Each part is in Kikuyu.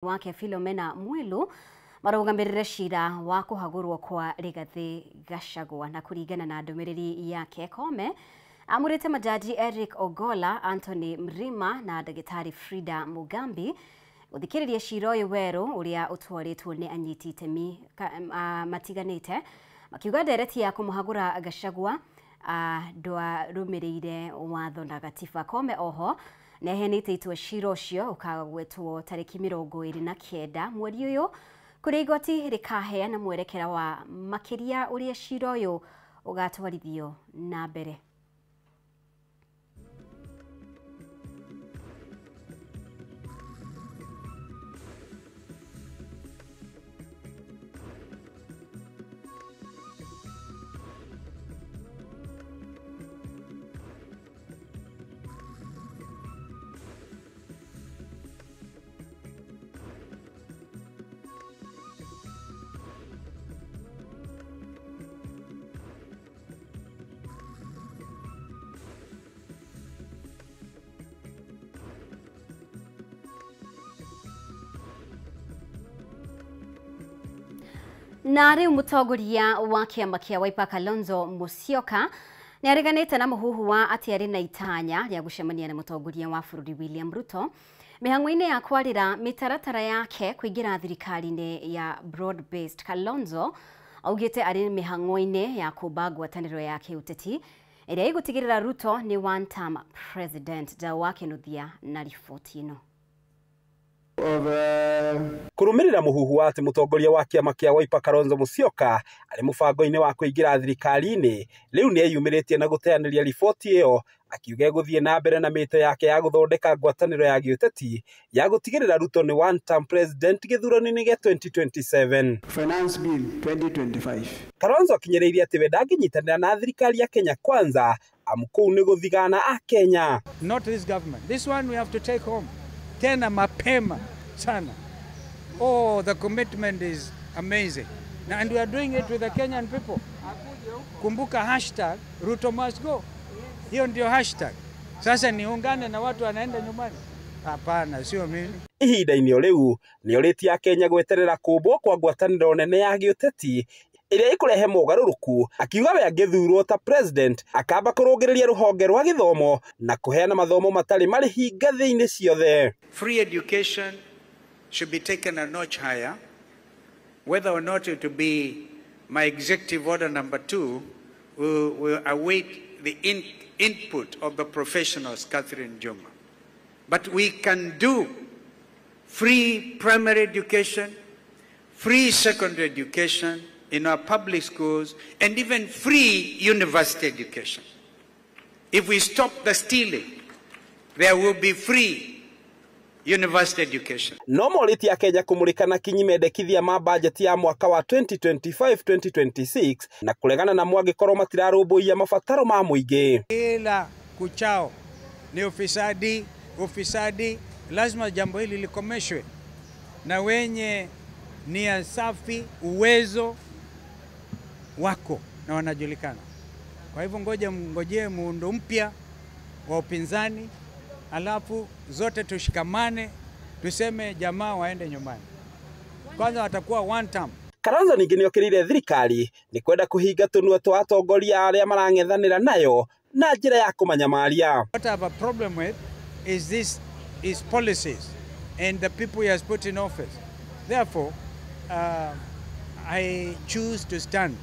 Wake Philomena Mwilu marugamirire cira wa kuhagurwo kwa Rigathi Gachagua na kuringana na ndumiriri yake Koome amurite majaji Eric Ogola, Anthony Mrima na ndagitari Frida Mugambi guthikiriria cira uyu weru uria utwaritwo ni anyiti itemi matiganite makiuga ndereti ya kumuhagura Gachagua ndwarumiriire watho na gatiba. Koome oho nehenite itua cira ucio ukagwetwo tariki 29 mweri uyu kuria igoti rikaheana mwerekera wa makiria uria cira uyu ugatwarithio na mbere. Na riu mutongoria wa kiama kia Wiper Kalonzo Musyoka niareganite na muhuhu wa ati ari na itanya ria gucemania na mutongoria wa bururi William Ruto mihang'o-ini ya kwarira mitaratara yake kuingira thirikari-ini ya broad based. Kalonzo augite ari mihang'o-ini ya kumba ngwataniro ya kiuteti iria igutigirira Ruto ni one term president. Njaũ wa Kinuthia na riboti ino. Kurumirira muhuhu wa ati mutongoria wa kiama kia Wiper Kalonzo Musyoka ari mubango-ini wa kuingira thirikari-ini riu ni eyumiritie na guteaniria riboti iyo akiuga eguthie na mbere na mito yake ya guthondeka ngwataniro ya giuteti ya gutigirira Ruto ni one term president githurano-ini gia 2027. Finance Bill 2025. Kalonzo akinyiriirie ati we ndangĩnyitanĩra na thirikari ya Kenya Kwanza amu kũu nĩ gũthigana a Kenya. Not this government. This one we have to take home. Tena mapema sana. Oh, the commitment is amazing. And we are doing it with the Kenyan people. Kumbuka hashtag Ruto must go. Hiyo ndio hashtag. Sasa niungane na watu wanaenda nyumbani? Hapana, sio mimi. Ihinda-inĩ o rĩu nĩorĩtie Akenya gweterera kũmbwo kwa ngwatanĩro nene ya gĩũteti ĩrĩa ĩkũrehe mogarũrũku, akiuga we angĩthurwo ta president akamba kũrũngĩrĩria rũhonge rwa gĩthomo na kũheana mathomo matarĩ marĩhi ngathĩ-inĩ ciothe. Free education should be taken a notch higher. Whether or not it will be my executive order number 2, we will await the input of the professionals, Catherine Juma. But we can do free primary education, free secondary education in our public schools, and even free university education. If we stop the stealing, there will be free university education. No morĩtie Akenya kũmũrĩka kinyi mendekithia ma bajeti ya mwaka wa 2025-2026 na kuregana na mwangĩkorwo matirarũmbũiya mabataro ma mũingĩ. Kila kuchao ni ufisadi, ufisadi. Lazima jambo hili likomeshwe na wenye nia safi, uwezo wako na wanajulikana. Kwa hivyo ngoja mngojee muundo mpya wa upinzani, alafu zote tushikamane, tuseme jamaa waende nyumbani. Kwanza watakuwa one term. Kalonzo ningĩ nĩokĩrĩire thirikari nĩ kwenda kũhinga tũnua twa atongoria arĩa marang'ethanĩra nayo na njĩra ya kũmanyamaria. What I have a problem with is this is policies and the people he has put in office. Therefore, I choose to stand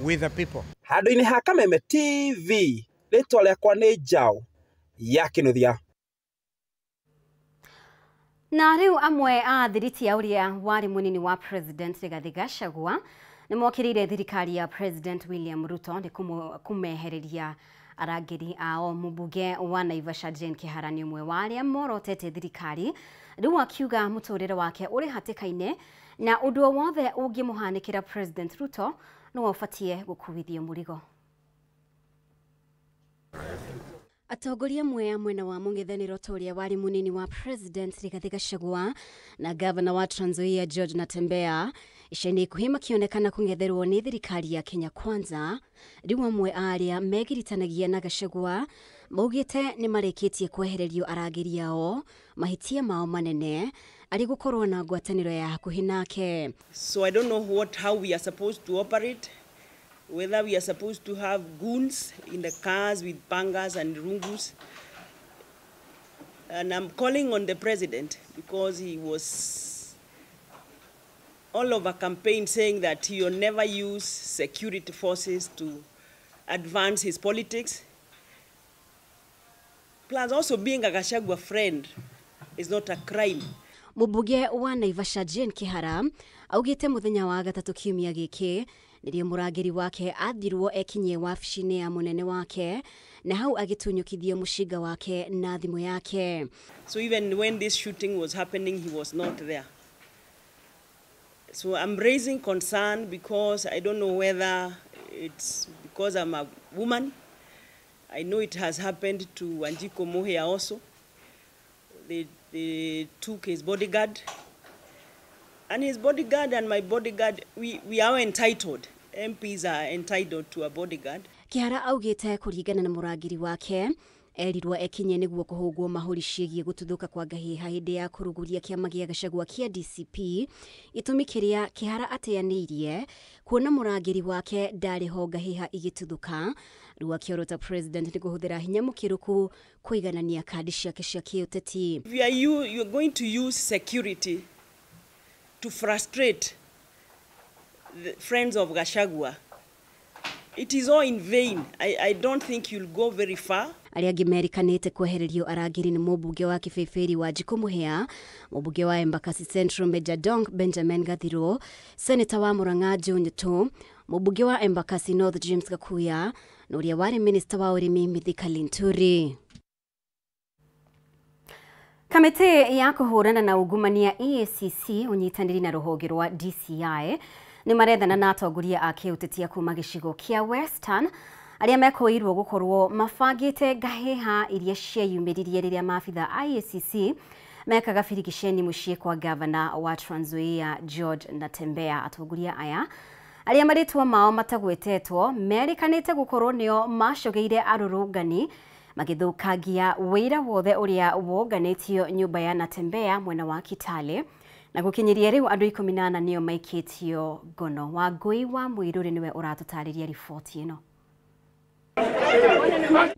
with the people. Handũ-inĩ ha Kameme TV, rĩtwa rĩakwa nĩ Njaũ ya Kinuthia. Na riu amwe a thiriti ya uria wari munini wa President Rigathi Gachagua nĩ mokĩrĩire thirikari ya President William Ruto nĩ kũmehereria arangĩri ao. Mũmbunge wa Naivasha Jane Kihara nĩ ũmwe wa arĩa morotete thirikari rĩu akiuga mũtũrĩre wake ũrĩ hatĩka-inĩ na ũndũ o wothe ũngĩmũhanĩkĩra President Ruto no ũbatiĩ gũkuithio mũrigo. Atongoria amwe a mwena wa mũng'ethanĩro ta ũrĩa warĩ mũnini wa President Rigathi Gachagua na gavana wa Trans Nzoia George Natembeya ica-inĩ ikuhĩ makĩonekana kũng'etherwo nĩ thirikari ya Kenya Kwanza. Rĩu amwe a arĩa megiritanagia na Gachagua maugĩte nĩ marĩkĩtie kwehererio arangĩri ao mahĩtia mao manene arĩ gũkorwo na ngwatanĩro ya hakuhĩ nake. So I don't know how we are supposed to operate, whether we are supposed to have goons in the cars with pangas and rungus. And I'm calling on the president because he was all over campaign saying that he will never use security forces to advance his politics. Plus also being a Gachagua friend is not a crime. Mũmbunge wa Naivasha Jane Kihara augĩte mũthenya wa gatatũ kiumia gĩkĩ nĩrĩo mũrangĩri wake athirwo ekinyie wabici-inĩ ya mũnene wake na hau agĩtunyũkithio mũcinga wake na thimũ yake. So even when this shooting was happening, he was not there. So I'm raising concern because I don't know whether it's because I'm a woman. I know it has happened to Wanjiku Muhia also. They took his bodyguard. And his bodyguard and my bodyguard, we are entitled. MPs are entitled to a bodyguard. Kihara augĩte kũringana na mũrangĩri wake erirwo ekinye nĩguo kũhũngwo mahũri ciĩgiĩ gũtuthũka kwa ngahĩha hĩndĩ ya kũrugũria kĩama gĩa Gachagua kĩa DCP, gĩtũmi kĩrĩa Kihara ateanĩirie kuona mũrangĩri wake ndarĩ ho ngahĩha igĩtuthũka. Rĩu akĩorota president nĩ kũhũthĩra hinya mũkĩrũku kũiganania kandi ciake cia kĩũteti. If you are going to use security to frustrate the friends of Gachagua, it is all in vain. I don't think you'll go very far. Arĩa angĩ merikanĩte kwehererio arangĩri nĩ mũmbunge wa Kĩbĩbĩri Wanjikũ Mũhĩa, mũmbunge wa Embakasi Central Major Dong Benjamin Gathiro, Senator wa Murang'a Joe Nyutu, mũmbunge wa Embakasi North James Gakuya na ũrĩa warĩ minister wa ũrĩmi Mithika Linturi. Kamĩtĩ ya kũhũrana na ungumania EACC ũnyitanĩri na rũhonge rwa DCI nĩ marethana na atongoria a kĩũtetia kuma gĩcigo kĩa Western arĩa mekũirwo gũkorwo mabangĩte ngahĩha iria cieyumĩririe rĩrĩa maabitha a EACC mekaga birigiceni mũciĩ kwa gavana wa Trans Nzoia George Natembeya. Atongoria aya arĩa marĩtwa mao matagwetetwo merĩkanĩte gũkorwo nĩo macogeire arũrũngani magĩthũkangia wĩra wothe ũrĩa wonganĩtio nyũmba ya Natembeya mwena wa Kitale, na gũkinyĩria rĩu andũ 18 nĩo maikĩtio ngono. Wangũi wa Mũirũrĩ nĩwe ũratũtarĩria riboti ĩno.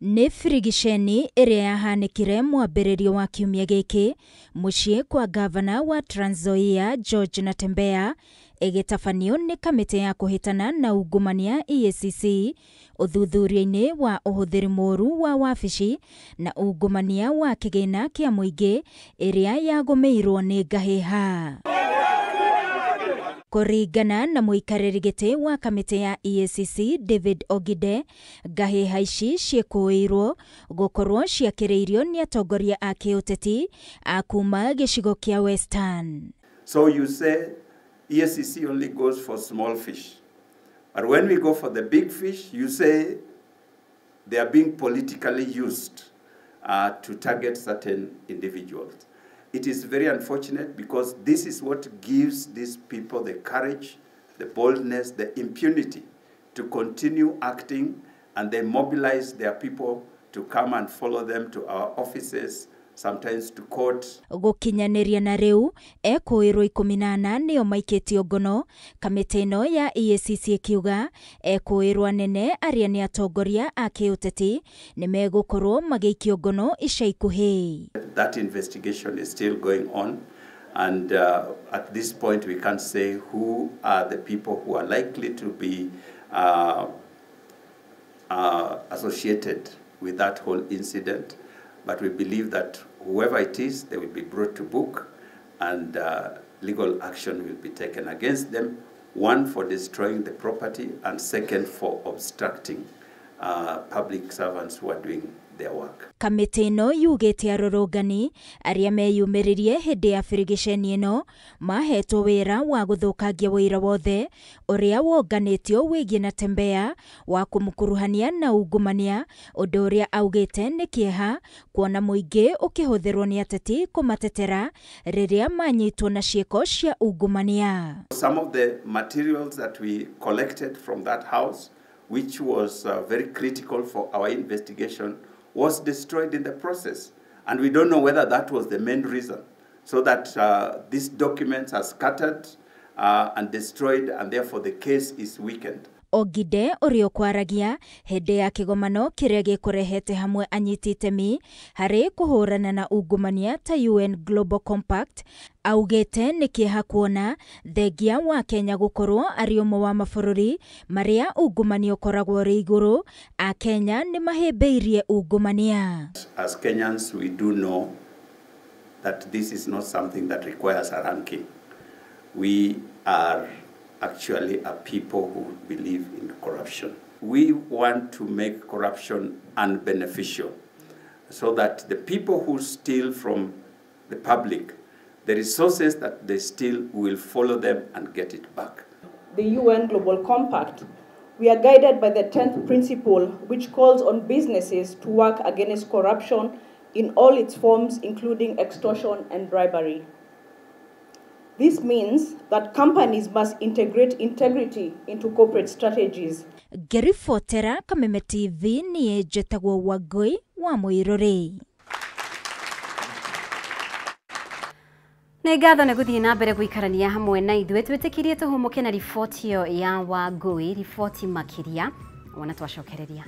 Nĩ birigiceni ĩrĩa yahanĩkire mwambĩrĩrio wa kiumia gĩkĩ mũciĩ kwa gavana wa Trans Nzoia George Natembeya ĩgĩtabanio nĩ kamĩtĩ ya kũhĩtana na ungumania EACC ũthuthuria-inĩ wa ũhũthĩri mũũru wa wabici na ungumania wa kĩgĩna kĩa mũingĩ ĩrĩa yagũmĩirwo nĩ ngahĩha. Kũringana na mũikarĩri gĩtĩ wa kamĩtĩ ya EACC David Ogide, ngahĩha ici ciĩkũĩirwo gũkorwo ciakĩrĩirio nĩ atongoria a kĩũteti a kuma gĩcigo kĩa Western. So you say EACC only goes for small fish. But when we go for the big fish, you say they are being politically used to target certain individuals. It is very unfortunate because this is what gives these people the courage, the boldness, the impunity to continue acting, and they mobilize their people to come and follow them to our offices, sometimes to court. Gũkinyanĩria na rĩu ekũĩrwo 18 nĩo maikĩtio ngono, kamĩtĩ ĩno ya EACC ĩkiuga ekũĩrwo anene arĩa nĩ atongoria a kĩũteti nĩ megũkorwo magĩikio ngono ica ikuhĩ. That investigation is still going on, and at this point we can't say who are the people who are likely to be associated with that whole incident. But we believe that whoever it is, they will be brought to book, and legal action will be taken against them. One, for destroying the property, and second, for obstructing public servants who are doing their work. Kamĩtĩ ĩno yugĩte arũrũngani arĩa meyumĩririe hĩndĩ ya birigiceni ĩno mahetwo wĩra wa gũthũkangia wĩra wothe ũrĩa wonganĩtio wĩgiĩ Natembeya wa kũmũkuruhania na ungumania, ũndũ ũrĩa augĩte nĩ kĩeha kuona mũingĩ ũkĩhũthĩrwo nĩ ateti kũmatetera rĩrĩa manyitwo na ciĩko cia ungumania. Some of the materials that we collected from that house, which was very critical for our investigation, was destroyed in the process. And we don't know whether that was the main reason. so that these documents are scattered and destroyed, and therefore the case is weakened. Ogide ũrĩa ũkwaragia hĩndĩ ya kĩgomano kĩrĩa gĩkũrehete hamwe anyiti itemi harĩ kũhũrana na ungumania ta UN Global Compact augĩte nĩ kĩeha kuona thengia wa Kenya gũkorwo arĩ ũmwe wa mabũrũri marĩa ungumania ũkoragwo ũrĩ igũrũ, Akenya nĩ mahĩmbĩirie ungumania. As Kenyans, we do know that this is not something that requires a ranking. We are actually a people who believe in corruption. We want to make corruption unbeneficial so that the people who steal from the public, the resources that they steal will follow them and get it back. The UN Global Compact, we are guided by the 10th principle, which calls on businesses to work against corruption in all its forms, including extortion and bribery. This means that companies must integrate integrity into corporate strategies. Ngĩribotera Kameme TV niĩ njĩtagwo Wangũi wa Mũirũrĩ. Nĩ ngatho nĩ gũthiĩ na mbere gũikarania hamwe na ithuĩ twĩtĩkirie tũhũmũke na riboti ĩyo ya Wangũi, riboti makĩria wona twacokereria.